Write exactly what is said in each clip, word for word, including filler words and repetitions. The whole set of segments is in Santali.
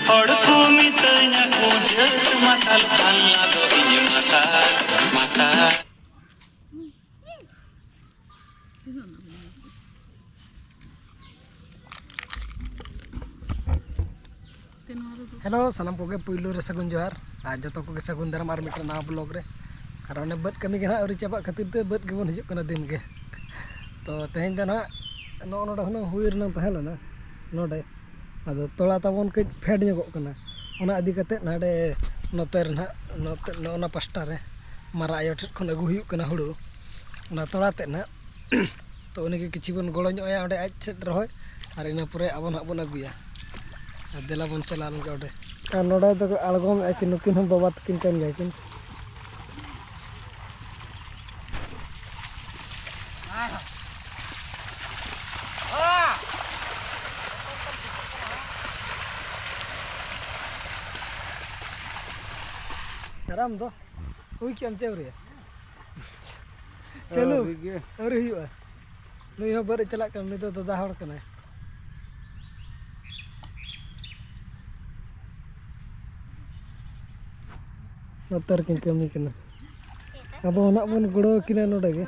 ᱦᱚᱲ ᱠᱚ ᱢᱤᱛᱟᱹᱧᱟ ᱠᱚ ᱡᱟᱹᱛ ᱢᱟᱛᱟᱞ, ᱠᱟᱞᱞᱟ ᱫᱚ ᱤᱧ ᱢᱟᱛᱟᱞ, ᱢᱟᱛᱟᱞ᱾ ᱦᱮᱞᱳ, ᱥᱟᱱᱟᱢ ᱠᱚᱜᱮ ᱯᱩᱭᱞᱩ ᱨᱮ ᱥᱟᱹᱜᱩᱱ ᱡᱚᱦᱟᱨ ᱟᱨ ᱡᱚᱛᱚ ᱠᱚᱜᱮ ᱥᱟᱹᱜᱩᱱ ᱫᱟᱨᱟᱢ ᱟᱨ ᱢᱤᱫᱴᱟᱝ ᱱᱟᱣᱟ ᱵᱞᱚᱜ ᱨᱮ᱾ ᱟᱨ ᱚᱱᱮ ᱵᱟᱹᱫᱽ ᱠᱟᱹᱢᱤ ᱜᱮ ᱱᱟᱦᱟᱜ ᱟᱹᱣᱨᱤ ᱪᱟᱵᱟᱜ ᱠᱷᱟᱹᱛᱤᱨ ᱛᱮ ᱵᱟᱹᱫᱽ ᱜᱮᱵᱚᱱ ᱦᱤᱡᱩᱜ ᱠᱟᱱᱟ ᱫᱤᱱ ᱜᱮ᱾ ᱛᱚ ᱛᱮᱦᱮᱧ ᱫᱚ ᱱᱟᱦᱟᱜ ᱱᱚᱜᱼᱚ ᱱᱚᱰᱮ ᱦᱩᱱᱟᱹᱝ ᱦᱩᱭ ᱨᱮᱱᱟᱝ ᱛᱟᱦᱮᱸ ᱞᱮᱱᱟ ᱱᱚᱰᱮ, ᱟᱫᱚ ᱛᱚᱲᱟ ᱛᱟᱵᱚᱱ ᱠᱟᱹᱡ ᱯᱷᱮᱰ ᱧᱚᱜᱚᱜ ᱠᱟᱱᱟ᱾ ᱚᱱᱟ ᱤᱫᱤ ᱠᱟᱛᱮᱫ ᱱᱟᱰᱮ ᱱᱚᱛᱮ ᱨᱮ ᱱᱟᱦᱟᱜ ᱱᱚᱛᱮ ᱱᱚᱜᱼᱚ ᱱᱟ ᱯᱟᱥᱴᱟ ᱨᱮ ᱢᱟᱨᱟ ᱟᱭᱳ ᱴᱷᱮᱱ ᱠᱷᱚᱱ ᱟᱹᱜᱩ ᱦᱩᱭᱩᱜ ᱠᱟᱱᱟ ᱦᱩᱲᱩ, ᱚᱱᱟ ᱛᱚᱲᱟ ᱛᱮᱫ ᱱᱟᱦᱟᱜ᱾ ᱛᱚ ᱩᱱᱤᱜᱮ ᱠᱤᱪᱷᱩ ᱵᱚᱱ ᱜᱚᱲᱚ ᱧᱚᱜ ᱟᱭᱟ ᱚᱸᱰᱮ ᱟᱡ ᱴᱷᱮᱱ ᱨᱚᱦᱚᱭ, ᱟᱨ ᱤᱱᱟᱹ ᱯᱚᱨᱮ ᱟᱵᱚ ᱱᱟᱦᱟᱜ ᱵᱚᱱ ᱟᱹᱜᱩᱭᱟ᱾ ᱟᱨ ᱫᱮᱞᱟ ᱵᱚᱱ ᱪᱟᱞᱟᱣ ᱞᱮᱱ ᱜᱮ ᱚᱸᱰᱮ᱾ ᱟᱨ ᱱᱚᱰᱮ ᱫᱚ ᱟᱬᱜᱚᱢᱮᱫᱼᱟ ᱠᱤᱱ, ᱱᱩᱠᱤᱱ ᱦᱚᱸ ᱵᱟᱵᱟ ᱛᱟᱹᱠᱤᱱ ᱠᱟᱱ ᱜᱮᱭᱟ ᱠᱤᱱ᱾ ᱟᱨ ᱟᱢ ᱫᱚ ᱦᱩᱭ ᱠᱮᱜ ᱟᱢ ᱪᱮ ᱟᱹᱣᱨᱤᱭᱟ? ᱪᱟᱹᱞᱩ? ᱟᱹᱣᱨᱤ ᱜᱮ᱾ ᱟᱹᱣᱨᱤ ᱦᱩᱭᱩᱜᱼᱟ᱾ ᱱᱩᱭ ᱦᱚᱸ ᱵᱟᱹᱫ ᱮ ᱪᱟᱞᱟᱜ ᱠᱟᱱᱟ, ᱱᱩᱭ ᱫᱚ ᱫᱟᱫᱟ ᱦᱚᱲ ᱠᱟᱱᱟᱭ᱾ ᱱᱚᱛᱮ ᱨᱮᱠᱤᱱ ᱠᱟᱹᱢᱤ ᱠᱟᱱᱟ᱾ ᱟᱵᱚ ᱦᱚᱸ ᱱᱟᱜ ᱵᱚᱱ ᱜᱚᱲᱚ ᱟᱹᱠᱤᱱᱟ ᱱᱚᱰᱮ ᱜᱮ᱾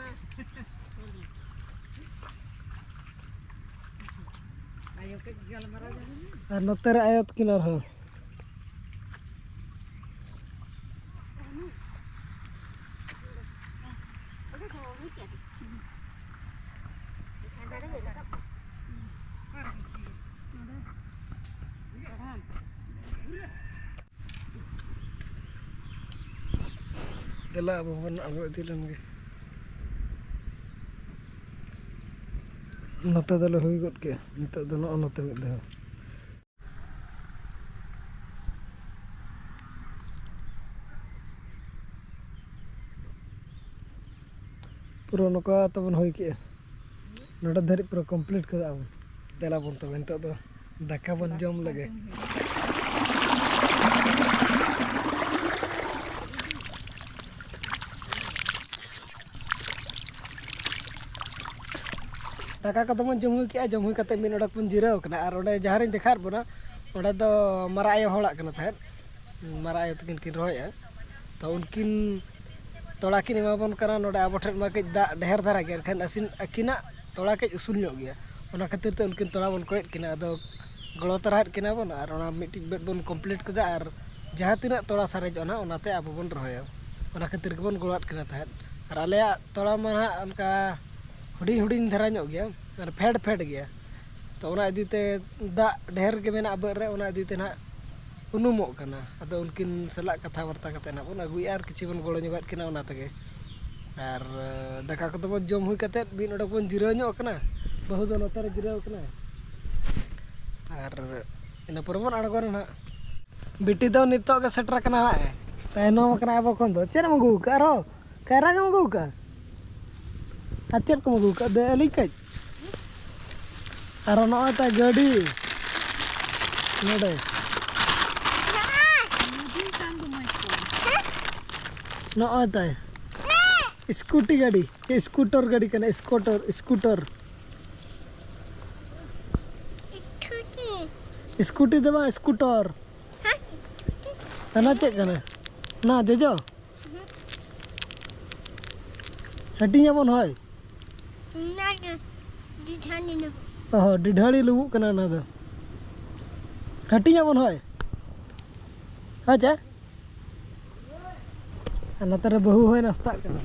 ᱟᱨ ᱱᱚᱛᱮ ᱨᱮ ᱟᱭᱳ ᱛᱟᱹᱠᱤᱱ ᱟᱨᱦᱚᱸ᱾ ᱫᱮᱞᱟ ᱟᱵᱚ ᱵᱚᱱ ᱟᱬᱜᱚ ᱤᱫᱤ ᱞᱮᱱ ᱜᱮ᱾ ᱱᱚᱛᱮ ᱫᱚᱞᱮ ᱦᱩᱭ ᱜᱚᱫ ᱠᱮᱜᱼᱟ᱾ ᱱᱤᱛᱚᱜ ᱫᱚ ᱱᱚᱜᱼᱚ ᱱᱚᱛᱮ ᱢᱤᱫ ᱫᱷᱟᱣ᱾ ᱯᱩᱨᱟᱹ ᱱᱚᱝᱠᱟ ᱛᱮᱵᱚᱱ ᱦᱩᱭ ᱠᱮᱜᱼᱟ᱾ ᱱᱚᱰᱮ ᱫᱷᱟᱹᱨᱤᱡ ᱯᱩᱨᱟᱹ complete ᱠᱟᱫᱟ ᱵᱚᱱ᱾ ᱫᱮᱞᱟ ᱵᱚᱱ ᱛᱚᱵᱮ ᱱᱤᱛᱚᱜ ᱫᱚ ᱫᱟᱠᱟ ᱵᱚᱱ ᱡᱚᱢ ᱞᱮᱜᱮ᱾ ᱫᱟᱠᱟ ᱠᱚᱫᱚ ᱵᱚᱱ ᱡᱚᱢ ᱦᱩᱭ ᱠᱮᱜᱼᱟ, ᱡᱚᱢ ᱦᱩᱭ ᱠᱟᱛᱮ ᱢᱤᱫ ᱱᱚᱰᱮ ᱵᱚᱱ ᱡᱤᱨᱟᱹᱣ ᱠᱟᱱᱟ᱾ ᱟᱨ ᱚᱸᱰᱮ ᱡᱟᱦᱟᱸ ᱨᱤᱧ ᱫᱮᱠᱷᱟᱣᱮᱫ ᱵᱚᱱᱟ, ᱚᱸᱰᱮ ᱫᱚ ᱢᱟᱨᱟ ᱟᱭᱳ ᱦᱚᱲᱟᱜ ᱠᱟᱱᱟ ᱛᱟᱦᱮᱸᱫ᱾ ᱢᱟᱨᱟ ᱟᱭᱳ ᱛᱟᱹᱠᱤᱱ ᱠᱤᱱ ᱨᱚᱦᱚᱭᱟ᱾ ᱛᱚ ᱩᱱᱠᱤᱱ ᱛᱚᱲᱟ ᱠᱤᱱ ᱮᱢᱟᱵᱚᱱ ᱠᱟᱱᱟ᱾ ᱱᱚᱰᱮ ᱟᱵᱚ ᱴᱷᱮᱱ ᱢᱟ ᱠᱟᱹᱡ ᱫᱟᱜ ᱰᱷᱮᱨ ᱫᱷᱟᱨᱟ ᱜᱮᱭᱟ, ᱮᱱᱠᱷᱟᱱ ᱟᱹᱥᱤᱱ ᱟᱹᱠᱤᱱᱟᱜ ᱛᱚᱲᱟ ᱠᱟᱹᱡ ᱩᱥᱩᱞ ᱧᱚᱜ ᱜᱮᱭᱟ᱾ ᱚᱱᱟ ᱠᱷᱟᱹᱛᱤᱨ ᱛᱮ ᱩᱱᱠᱤᱱ ᱛᱚᱲᱟ ᱵᱚᱱ ᱠᱚᱭᱮᱫ ᱠᱤᱱᱟ᱾ ᱟᱫᱚ ᱜᱚᱲᱚ ᱛᱟᱨᱟᱭᱮᱫ ᱠᱤᱱᱟ ᱵᱚᱱ ᱟᱨ ᱚᱱᱟ ᱢᱤᱫᱴᱤᱡ ᱵᱮᱰ ᱵᱚᱱ ᱠᱚᱢᱯᱞᱤᱴ ᱠᱮᱫᱟ ᱟᱨ ᱡᱟᱦᱟᱸ ᱛᱤᱱᱟᱹᱜ ᱛᱚᱲᱟ ᱥᱟᱨᱮᱡᱚᱜᱼᱟ ᱱᱟᱦᱟᱜ, ᱚᱱᱟᱛᱮ ᱟᱵᱚ ᱵᱚᱱ ᱨᱚᱦᱚᱭᱟ᱾ ᱚᱱᱟ ᱠᱷᱟᱹᱛᱤᱨ ᱜᱮᱵᱚᱱ ᱜᱚᱲᱚᱣᱟᱫ ᱠᱤᱱᱟ ᱛᱟᱦᱮᱸᱫ᱾ ᱟᱨ ᱟᱞᱮᱭᱟᱜ ᱛᱚᱲᱟ ᱢᱟ ᱱᱟᱦᱟᱜ ᱚᱱᱠᱟ ᱦᱩᱰᱤᱧ ᱦᱩᱰᱤᱧ ᱫᱷᱟᱨᱟ ᱧᱚᱜ ᱜᱮᱭᱟ, ᱢᱟᱱᱮ ᱯᱷᱮᱰ ᱯᱷᱮᱰ ᱜᱮᱭᱟ᱾ ᱛᱚ ᱚᱱᱟ ᱤᱫᱤ ᱛᱮ ᱫᱟᱜ ᱰᱷᱮᱨ ᱜᱮ ᱢᱮᱱᱟᱜᱼᱟ ᱵᱟᱹᱫᱽ ᱨᱮ, ᱚᱱᱟ ᱤᱫᱤ ᱛᱮ ᱱᱟᱦᱟᱜ ᱩᱱᱩᱢᱚᱜ ᱠᱟᱱᱟ᱾ ᱟᱫᱚ ᱩᱱᱠᱤᱱ ᱥᱟᱞᱟᱜ ᱠᱟᱛᱷᱟ ᱵᱟᱨᱛᱟ ᱠᱟᱛᱮ ᱱᱟᱦᱟᱜ ᱵᱚᱱ ᱟᱹᱜᱩᱭᱮᱫᱼᱟ ᱟᱨ ᱠᱤᱪᱷᱩ ᱵᱚᱱ ᱜᱚᱲᱚ ᱧᱚᱜᱟᱫ ᱠᱤᱱᱟ ᱚᱱᱟ ᱛᱮᱜᱮ᱾ ᱟᱨ ᱫᱟᱠᱟ ᱠᱚᱫᱚ ᱵᱚᱱ ᱡᱚᱢ ᱦᱩᱭ ᱠᱟᱛᱮᱫ ᱢᱤᱫ ᱚᱰᱚᱠ ᱵᱚᱱ ᱡᱤᱨᱟᱹᱣ ᱧᱚᱜ ᱠᱟᱱᱟ᱾ ᱵᱟᱹᱦᱩ ᱫᱚ ᱱᱚᱛᱮ ᱨᱮ ᱡᱤᱨᱟᱹᱣ ᱠᱟᱱᱟᱭ᱾ ᱟᱨ ᱤᱱᱟᱹ ᱯᱚᱨᱮ ᱵᱚᱱ ᱟᱬᱜᱚᱱᱟ ᱱᱟᱦᱟᱜ᱾ ᱵᱤᱴᱤ ᱫᱚ ᱱᱤᱛᱚᱜ ᱜᱮ ᱥᱮᱴᱮᱨ ᱠᱟᱱᱟ ᱦᱟᱸᱜ᱾ ᱛᱟᱭᱱᱚᱢ ᱟᱠᱟᱱᱟ ᱟᱵᱚ ᱠᱷᱚᱱ ᱫᱚ᱾ ᱪᱮᱫ ᱮᱢ ᱟᱹᱜᱩ ᱟᱠᱟᱫ ᱟᱨᱦᱚᱸ? ᱠᱟᱭᱨᱟ ᱜᱮᱢ ᱟᱹᱜᱩ ᱟᱠᱟᱫ? ᱟᱨ ᱪᱮᱫ ᱠᱚᱢ ᱟᱹᱜᱩ ᱟᱠᱟᱫ? ᱫᱮ ᱟᱹᱞᱤᱧ ᱠᱟᱹᱡ᱾ ᱟᱨ ᱱᱚᱜᱼᱚᱭ ᱛᱟᱭ ᱜᱟᱹᱰᱤ᱾ ᱱᱚᱰᱮ᱾ ᱱᱚᱜᱼᱚᱭ ᱛᱟᱭ᱾ ᱥᱠᱩᱴᱤ ᱜᱟᱹᱰᱤ᱾ ᱪᱮᱫ ᱥᱠᱩᱴᱚᱨ ᱜᱟᱹᱰᱤ ᱠᱟᱱᱟ? ᱥᱠᱩᱴᱚᱨ, ᱥᱠᱩᱴᱚᱨ᱾ ᱥᱠᱩᱴᱤ᱾ ᱥᱠᱩᱴᱤ ᱫᱚ ᱵᱟᱝ, ᱥᱠᱩᱴᱚᱨ᱾ ᱦᱮᱸ? ᱚᱱᱟ ᱪᱮᱫ ᱠᱟᱱᱟ? ᱚᱱᱟ ᱡᱚᱡᱚ? ᱦᱟᱹᱴᱤᱧ ᱟᱵᱚᱱ ᱦᱳᱭ᱾ ᱚᱱᱟ ᱜᱮ ᱰᱤᱰᱷᱟᱹᱲᱤ ᱞᱩᱵᱩᱜ᱾ ᱚ ᱦᱚᱸ, ᱰᱤᱰᱷᱟᱹᱲᱤ ᱞᱩᱵᱩᱜ ᱠᱟᱱᱟ ᱚᱱᱟ ᱫᱚ᱾ ᱦᱟᱹᱴᱤᱧ ᱟᱵᱚᱱ ᱦᱳᱭ᱾ ᱦᱳᱭ ᱪᱮ? ᱟᱨ ᱱᱚᱛᱮ ᱨᱮ ᱵᱟᱹᱦᱩ ᱦᱚᱸᱭ ᱱᱟᱥᱛᱟᱜ ᱠᱟᱱᱟ᱾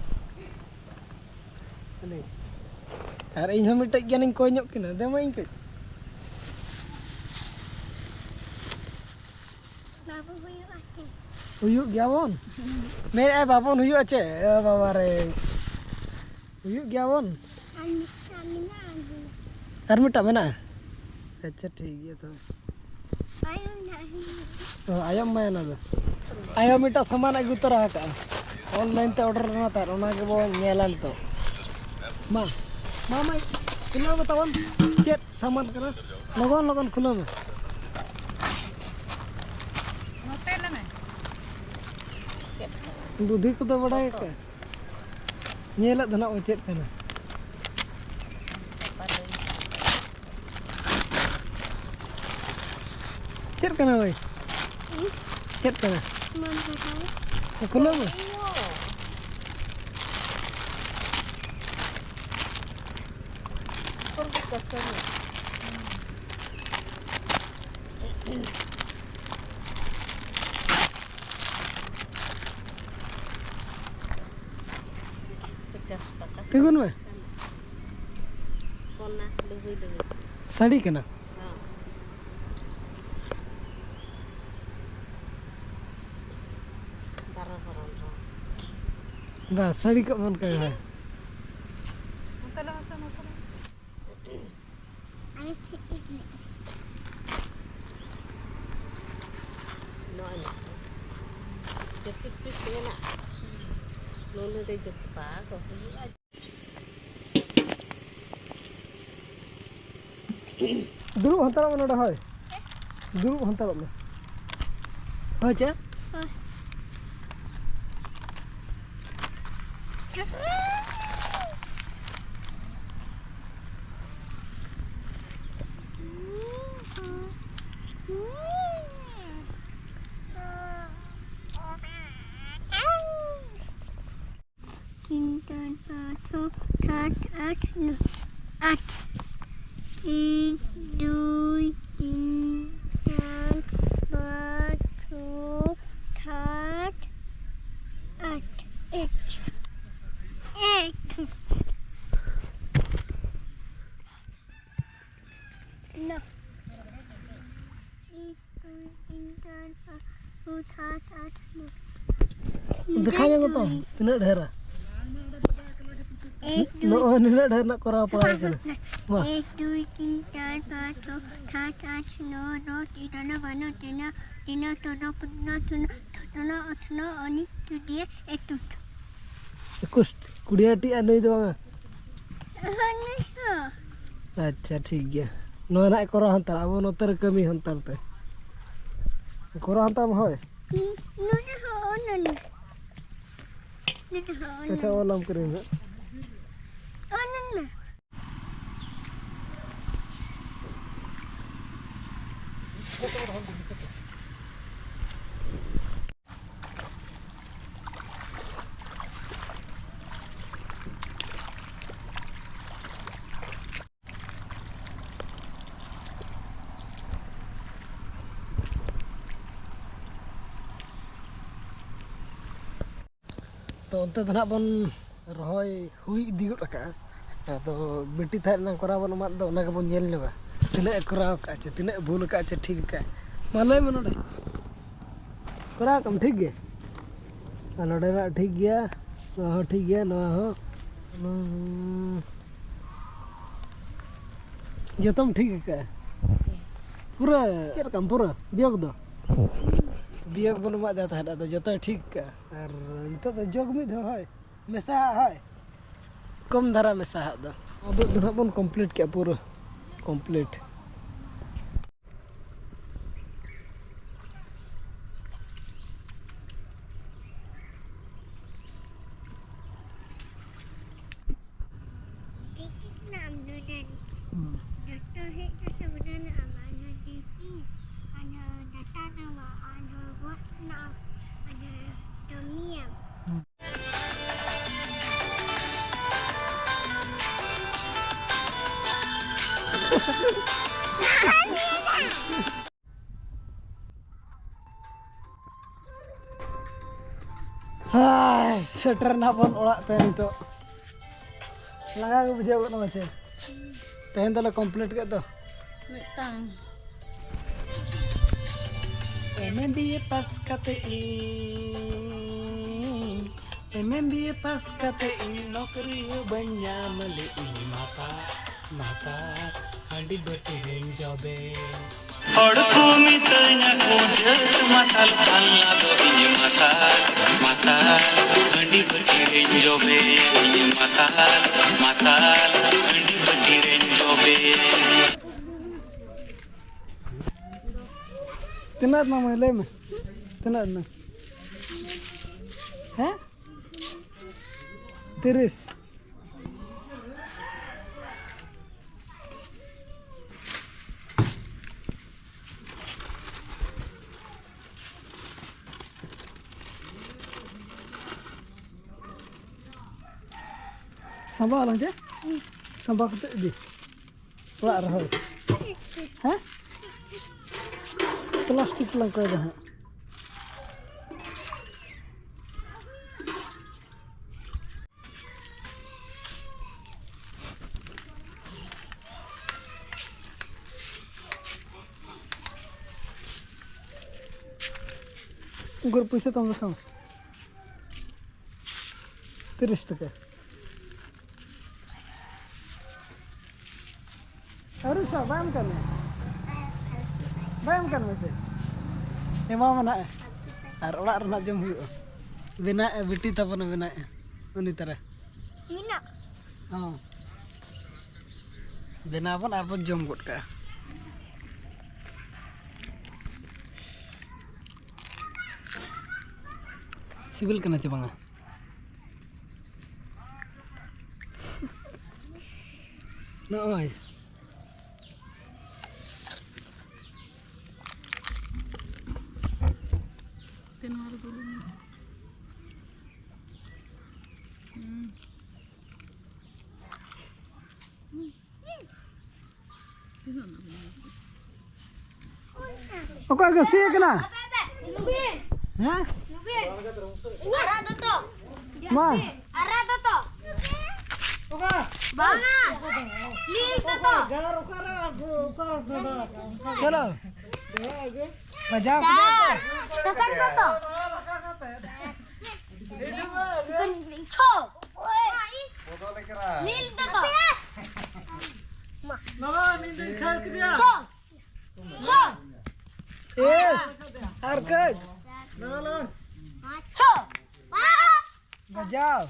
ᱟᱨ ᱤᱧ ᱦᱚᱸ ᱢᱤᱫᱴᱮᱡ ᱜᱟᱱᱤᱧ ᱠᱚᱭ ᱧᱚᱜ ᱠᱤᱱᱟ᱾ ᱫᱮ ᱢᱟ ᱤᱧ ᱠᱟᱹᱡ᱾ ᱵᱟᱵᱚ ᱦᱩᱭᱩᱜᱼᱟ ᱥᱮ? ᱦᱩᱭᱩᱜ ᱜᱮᱭᱟ ᱵᱚᱱ᱾ ᱢᱮᱱᱮᱫᱼᱟᱭ ᱵᱟᱵᱚᱱ ᱦᱩᱭᱩᱜᱼᱟ ᱪᱮ? ᱮ ᱵᱟᱵᱟ ᱨᱮ᱾ ᱦᱩᱭᱩᱜ ᱜᱮᱭᱟ ᱵᱚᱱ᱾ ᱟᱨ ᱢᱤᱫᱴᱟᱝ ᱢᱮᱱᱟᱜᱼᱟ᱾ ᱟᱨ ᱢᱤᱫᱴᱟᱝ ᱢᱮᱱᱟᱜᱼᱟ? ᱟᱪᱪᱷᱟ, ᱴᱷᱤᱠ ᱜᱮᱭᱟ ᱛᱚᱵᱮ᱾ ᱟᱭᱳ ᱢᱮᱱᱟᱜᱼᱟ᱾ ᱚ, ᱟᱭᱳ ᱮᱢᱟᱭᱟ ᱚᱱᱟ ᱫᱚ᱾ ᱟᱭᱳ ᱢᱤᱫᱴᱟᱝ ᱥᱟᱢᱟᱱ ᱟᱹᱜᱩ ᱛᱚᱨᱟ ᱟᱠᱟᱜᱼᱟ᱾ ᱚᱱᱞᱟᱭᱤᱱ ᱛᱮ ᱚᱰᱟᱨ ᱞᱮᱱᱟ ᱛᱟᱦᱮᱸᱫ, ᱚᱱᱟ ᱜᱮᱵᱚᱱ ᱧᱮᱞᱟ ᱱᱤᱛᱚᱜ᱾ ᱢᱟ, ᱢᱟ, ᱢᱟ, ᱠᱷᱩᱞᱟᱹᱣ ᱢᱮ ᱛᱟᱵᱚᱱ᱾ ᱪᱮᱫ ᱥᱟᱢᱟᱱ ᱠᱟᱱᱟ? ᱞᱚᱜᱚᱱ, ᱞᱚᱜᱚᱱ ᱠᱷᱩᱞᱟᱹᱣ ᱢᱮ᱾ ᱱᱚᱛᱮ ᱞᱮ ᱢᱮ᱾ ᱵᱩᱫᱷᱤ ᱠᱚᱫᱚ ᱵᱟᱲᱟᱭ ᱟᱠᱟᱫ᱾ ᱧᱮᱞᱮᱫ ᱫᱚ ᱱᱟᱜ ᱵᱚ ᱪᱮᱫ ᱠᱟᱱᱟ᱾ ᱠᱟᱱᱟ ᱵᱷᱟᱭ? ᱪᱮᱫ ᱠᱟᱱᱟ? ᱢᱚᱱ ᱦᱟᱛᱟᱣ᱾ ᱠᱩᱞᱟᱹ ᱢᱮ᱾ ᱠᱚᱞ ᱜᱮ ᱠᱟᱥᱟ ᱢᱮ᱾ ᱯᱚᱪᱟᱥ ᱴᱟᱠᱟ᱾ ᱛᱤᱸᱜᱩᱱ ᱢᱮ᱾ ᱠᱚᱱᱟ ᱞᱩᱜᱩᱭ ᱞᱩᱜᱩᱭ᱾ ᱥᱟᱹᱲᱤ ᱠᱟᱱᱟ᱾ ᱦᱮᱸ᱾ ᱵᱟᱨᱚ ᱵᱚᱨᱚᱱ ᱨᱚᱝ᱾ ᱵᱟ, ᱥᱟᱹᱲᱤ ᱠᱚ ᱮᱢᱚᱱ ᱠᱟᱱᱟ᱾ ᱱᱚᱛᱮ ᱞᱮ ᱢᱟᱥᱮ, ᱱᱚᱛᱮ ᱞᱮ᱾ ᱱᱚᱜᱼᱚᱭ ᱱᱚᱝᱠᱟ᱾ ᱡᱟᱹᱯᱤᱫ ᱯᱤᱥ ᱢᱮᱱᱟᱜᱼᱟ᱾ ᱱᱩᱱᱟᱹᱜ ᱫᱚ ᱡᱟᱹᱯᱤᱫ ᱵᱟᱠᱚ ᱦᱩᱭᱩᱜᱼᱟ᱾ ᱫᱩᱲᱩᱵ ᱦᱟᱛᱟᱲᱚᱜ ᱢᱮ ᱱᱚᱰᱮ, ᱦᱳᱭ᱾ ᱫᱩᱲᱩᱵ ᱦᱟᱛᱟᱲᱚᱜ ᱢᱮ᱾ ᱦᱳᱭ, ᱪᱮ? ᱦᱳᱭ᱾ তিন, চার, পাঁচ, ছ, সাত, আট, নয়। আট। এক, দুই, তিন, চার, পাঁচ, ছ, সাত, আট। এক। এক। না। এক, দুই, তিন, চার, পাঁচ, ছ, সাত, আট, নয়। দেখা ᱧᱟᱢ ᱛᱟᱢ ᱛᱤᱱᱟᱹᱜ ᱰᱷᱮᱨᱟ? এক, দুই, ᱱᱚᱜᱼᱚᱭ ᱱᱤᱱᱟᱹᱜ ᱰᱷᱮᱨ ᱨᱮᱱᱟᱜ ᱠᱚᱨᱟᱣ ᱯᱟᱲᱟᱣ ᱠᱟᱱᱟ᱾ ᱢᱟ᱾ এক, দুই, তিন, চার, পাঁচ, ছ, সাত, আট, নয়, দশ, এগারো, বারো, তেরো, তেরো, চৌদ্দ, পনেরো, ষোলো, সতেরো, আঠারো, উনিশ, কুড়ি, একুশ। একুশ, কুড়িয়াটি আর ᱱᱩᱭ ᱫᱚ ᱵᱟᱝᱟ? ᱦᱳᱭ, ᱱᱩᱭ ᱦᱚᱸ᱾ ᱟᱪᱪᱷᱟ, ᱴᱷᱤᱠ ᱜᱮᱭᱟ᱾ ᱱᱚᱣᱟ ᱱᱟᱜ ᱠᱚᱨᱟᱣ ᱦᱟᱱᱛᱟᱲ, ᱟᱵᱚ ᱱᱚᱛᱮ ᱨᱮ ᱠᱟᱹᱢᱤ ᱦᱟᱱᱛᱟᱲ ᱛᱮ᱾ ᱠᱚᱨᱟᱣ ᱦᱟᱱᱛᱟᱲ ᱢᱮ, ᱦᱳᱭ᱾ ᱱᱩᱭ ᱦᱚᱸ, ᱱᱩᱭ᱾ ᱱᱩᱭ ᱦᱚᱸ, ᱟᱪᱪᱷᱟ, ᱱᱩᱭ᱾ ᱚᱞᱟᱢ ᱠᱟᱹᱨᱤᱧ ᱦᱟᱸᱜ᱾ ᱚᱞ ᱢᱮ᱾ ᱛᱚ, ᱚᱱᱛᱮ ᱫᱚ ᱱᱟᱦᱟᱜ ᱵᱚᱱ ᱨᱚᱦᱚᱭ ᱦᱩᱭ ᱤᱫᱤ ᱜᱚᱫ ᱟᱠᱟᱜᱼᱟ᱾ ᱟᱫᱚ ᱵᱤᱴᱤ ᱛᱟᱦᱮᱸ ᱞᱮᱱᱟ ᱠᱚᱨᱟᱣ ᱵᱚᱱ ᱮᱢᱟᱫ ᱫᱚ, ᱚᱱᱟ ᱜᱮᱵᱚᱱ ᱧᱮᱞ ᱧᱚᱜᱟ, ᱛᱤᱱᱟᱹᱜ ᱮ ᱠᱚᱨᱟᱣ ᱟᱠᱟᱫᱼᱟ ᱪᱮ ᱛᱤᱱᱟᱹᱜ ᱮ ᱵᱷᱩᱞ ᱟᱠᱟᱫᱼᱟ ᱪᱮ ᱴᱷᱤᱠ ᱟᱠᱟᱫᱼᱟ᱾ ᱢᱟ ᱞᱟᱹᱭ ᱢᱮ ᱱᱚᱰᱮ, ᱠᱚᱨᱟᱣ ᱠᱟᱜ ᱟᱢ ᱴᱷᱤᱠ ᱜᱮ? ᱟᱨ ᱱᱚᱰᱮᱱᱟᱜ ᱴᱷᱤᱠ ᱜᱮᱭᱟ, ᱱᱚᱣᱟ ᱦᱚᱸ ᱴᱷᱤᱠ ᱜᱮᱭᱟ, ᱱᱚᱣᱟ ᱦᱚᱸ, ᱱᱚᱣᱟ ᱦᱚᱸ᱾ ᱡᱚᱛᱚᱢ ᱴᱷᱤᱠ ᱟᱠᱟᱫᱼᱟ? ᱯᱩᱨᱟᱹ ᱪᱮᱫ ᱞᱮᱠᱟᱢ ᱯᱩᱨᱟᱹ ᱵᱤᱭᱚᱠ ᱫᱚ? ᱵᱤᱭᱚᱠ ᱵᱚᱱ ᱮᱢᱟᱫ ᱫᱮ ᱛᱟᱦᱮᱸᱫ, ᱟᱫᱚ ᱡᱚᱛᱚᱭ ᱴᱷᱤᱠ ᱟᱠᱟᱫᱼᱟ᱾ ᱟᱨ ᱱᱤᱛᱚᱜ ᱫᱚ ᱡᱚᱜᱽ ᱢᱤᱫ ᱫᱷᱟᱣ ᱦᱳᱭ ᱢᱮᱥᱟ ᱦᱟᱜ ᱦᱳᱭ, ᱠᱚᱢ ᱫᱷᱟᱨᱟ ᱢᱮᱥᱟ ᱦᱟᱜ ᱫᱚ᱾ ᱟᱵᱚ ᱫᱚ ᱱᱟᱦᱟᱜ ᱵᱚᱱ complete ᱠᱮᱫᱼᱟ, ᱯᱩᱨᱟᱹ complete᱾ This is Namdunan. Hmm. Doctor Hector Sabunan Amana Jiki. Ada data nama ada buat senang ada domian. Hmm. ᱦᱟᱭ, ᱥᱮᱴᱮᱨ ᱮᱱᱟ ᱵᱚᱱ ᱚᱲᱟᱜ ᱛᱮ ᱱᱤᱛᱚᱜ᱾ ᱞᱟᱸᱜᱟ ᱜᱮ ᱵᱩᱡᱷᱟᱹᱣ ᱜᱚᱫ ᱠᱟᱱᱟ ᱪᱮ? ᱛᱮᱦᱮᱧ ᱫᱚᱞᱮ complete ᱠᱮᱫ ᱫᱚ᱾ ᱢᱤᱫᱴᱟᱝ᱾ ᱮᱢ ᱮ ᱵᱤ ᱮ ᱯᱟᱥ ᱠᱟᱛᱮ ᱤᱧ, ᱮᱢ ᱮ ᱵᱤ ᱮ ᱯᱟᱥ ᱠᱟᱛᱮ ᱤᱧ ᱱᱚᱠᱨᱤ ᱦᱚᱸ ᱵᱟᱹᱧ ᱧᱟᱢ ᱞᱮᱫ ᱤᱧ ᱢᱟᱛᱟ, ᱢᱟᱛᱟ, ᱦᱟᱺᱰᱤ ᱵᱷᱟᱹᱴᱤ ᱨᱮᱧ ᱡᱚᱵᱮ᱾ ᱦᱚᱲ ᱠᱚ ᱢᱤᱛᱟᱹᱧᱟ ᱠᱚ ᱡᱟᱹᱛ ᱢᱟᱛᱟᱞ, ᱠᱟᱞᱞᱟ ᱫᱚ ᱤᱧ ᱢᱟᱛᱟᱞ, ᱢᱟᱛᱟᱞ, ᱦᱟᱺᱰᱤ ᱵᱷᱟᱹᱴᱤ ᱨᱮᱧ ᱡᱚᱵᱮ, ᱤᱧ ᱢᱟᱛᱟᱞ, ᱢᱟᱛᱟᱞ, ᱦᱟᱺᱰᱤ ᱵᱷᱟᱹᱴᱤ ᱨᱮᱧ ᱡᱚᱵᱮ᱾ ᱛᱤᱱᱟᱹᱜ ᱨᱮᱱᱟᱜ ᱢᱟᱹᱭ ᱞᱟᱹᱭ ᱢᱮ, ᱛᱤᱱᱟᱹᱜ ᱨᱮᱱᱟᱜ? ᱦᱮᱸ? ᱛᱤᱨᱤᱥ᱾ ᱥᱟᱸᱵᱟᱣ ᱟᱞᱟᱝ ᱪᱮ? ᱥᱟᱸᱵᱟᱣ ᱠᱟᱛᱮ ᱤᱫᱤ ᱚᱲᱟᱜ ᱨᱮ, ᱦᱳᱭ᱾ ᱦᱮᱸ? ᱯᱞᱟᱥᱴᱤᱠ ᱞᱟᱝ ᱠᱚᱭ ᱫᱟ ᱦᱟᱸᱜ᱾ ᱩᱱᱠᱩᱨ ᱯᱩᱭᱥᱟᱹ ᱛᱟᱢ ᱫᱮᱠᱷᱟᱣ ᱢᱮ᱾ ᱛᱤᱨᱤᱥ ᱴᱟᱠᱟ᱾ ᱟᱹᱣᱨᱤ ᱥᱟᱵ, ᱵᱟᱭ ᱮᱢ ᱠᱟᱱᱟ᱾ ᱵᱟᱭ ᱮᱢ ᱠᱟᱱᱟ ᱢᱮᱥᱮ᱾ ᱮᱢᱟᱢᱟ ᱱᱟᱦᱟᱜ᱾ ᱟᱨ ᱚᱲᱟᱜ ᱨᱮᱱᱟᱜ ᱡᱚᱢ ᱦᱩᱭᱩᱜᱼᱟ᱾ ᱵᱮᱱᱟᱣᱮᱫᱼᱟ, ᱵᱤᱴᱤ ᱛᱟᱵᱚᱱᱮ ᱵᱮᱱᱟᱣᱮᱫᱼᱟ᱾ ᱩᱱᱤ ᱛᱟᱨᱟ᱾ ᱱᱤᱱᱟᱹᱜ? ᱦᱚᱸ᱾ ᱵᱮᱱᱟᱣ ᱵᱚᱱ ᱟᱨ ᱵᱚᱱ ᱡᱚᱢ ᱜᱚᱫ ᱠᱟᱜᱼᱟ᱾ ᱥᱤᱵᱤᱞ ᱠᱟᱱᱟ ᱪᱮ ᱵᱟᱝᱟ? ᱱᱚᱜᱼᱚᱭ᱾ ᱛᱮ ᱱᱚᱣᱟ ᱨᱮ ᱫᱩᱞ ᱢᱮ᱾ ᱦᱩᱸ᱾ ᱚᱠᱚᱭ ᱠᱚ ᱥᱤᱭᱮ ᱠᱟᱱᱟ? ᱦᱮᱸ? ᱟᱨᱟᱜ ᱫᱚᱛᱚ᱾ ᱢᱟ᱾ ᱟᱨᱟᱜ ᱫᱚᱛᱚ᱾ ᱵᱟᱝᱟ᱾ ᱞᱤᱞ ᱫᱚᱛᱚ᱾ ᱪᱚᱞᱚ᱾ ᱵᱟᱡᱟᱣ ᱠᱮᱫᱟ᱾ ᱥᱟᱥᱟᱝ ᱫᱚᱛᱚ᱾ ᱪᱷᱚ᱾ ᱞᱤᱞ ᱫᱚᱛᱚ᱾ ᱱᱚᱣᱟ ᱱᱤᱧ ᱫᱚᱧ ᱠᱷᱟᱹᱲ ᱠᱮᱫᱮᱭᱟ᱾ ᱪᱷᱚ᱾ ᱪᱷᱚ᱾ ᱮᱥ, ᱟᱨ ᱠᱟᱹᱡ᱾ ᱞᱟᱜᱟ, ᱞᱟᱜᱟ᱾ ᱪᱷᱚ᱾ ᱵᱟᱡᱟᱣ᱾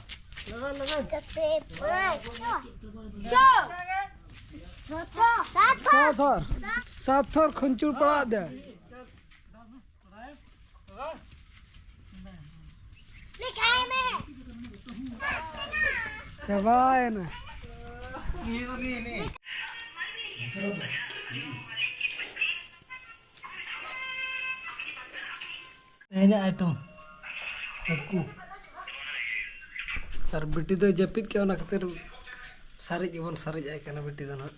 ᱞᱟᱜᱟ, ᱞᱟᱜᱟ᱾ ᱪᱷᱚ᱾ ᱪᱷᱚ᱾ ᱥᱟᱛ ᱛᱷᱚᱨ᱾ ᱥᱟᱛ ᱛᱷᱚᱨ ᱠᱷᱩᱧᱪᱩᱲ ᱯᱟᱲᱟᱜ ᱫᱟ᱾ ᱪᱟᱵᱟᱭᱮᱱᱟ᱾ ᱛᱮᱦᱮᱧᱟᱜ ᱟᱭᱴᱮᱢ ᱦᱟᱹᱠᱩ᱾ ᱟᱨ ᱵᱤᱴᱤ ᱫᱚᱭ ᱡᱟᱹᱯᱤᱫ ᱠᱮᱜᱼᱟ, ᱚᱱᱟ ᱠᱷᱟᱹᱛᱤᱨ ᱥᱟᱨᱮᱡ ᱜᱮᱵᱚᱱ ᱥᱟᱨᱮᱡ ᱟᱭ ᱠᱟᱱᱟ ᱵᱤᱴᱤ ᱫᱚ ᱱᱟᱦᱟᱜ᱾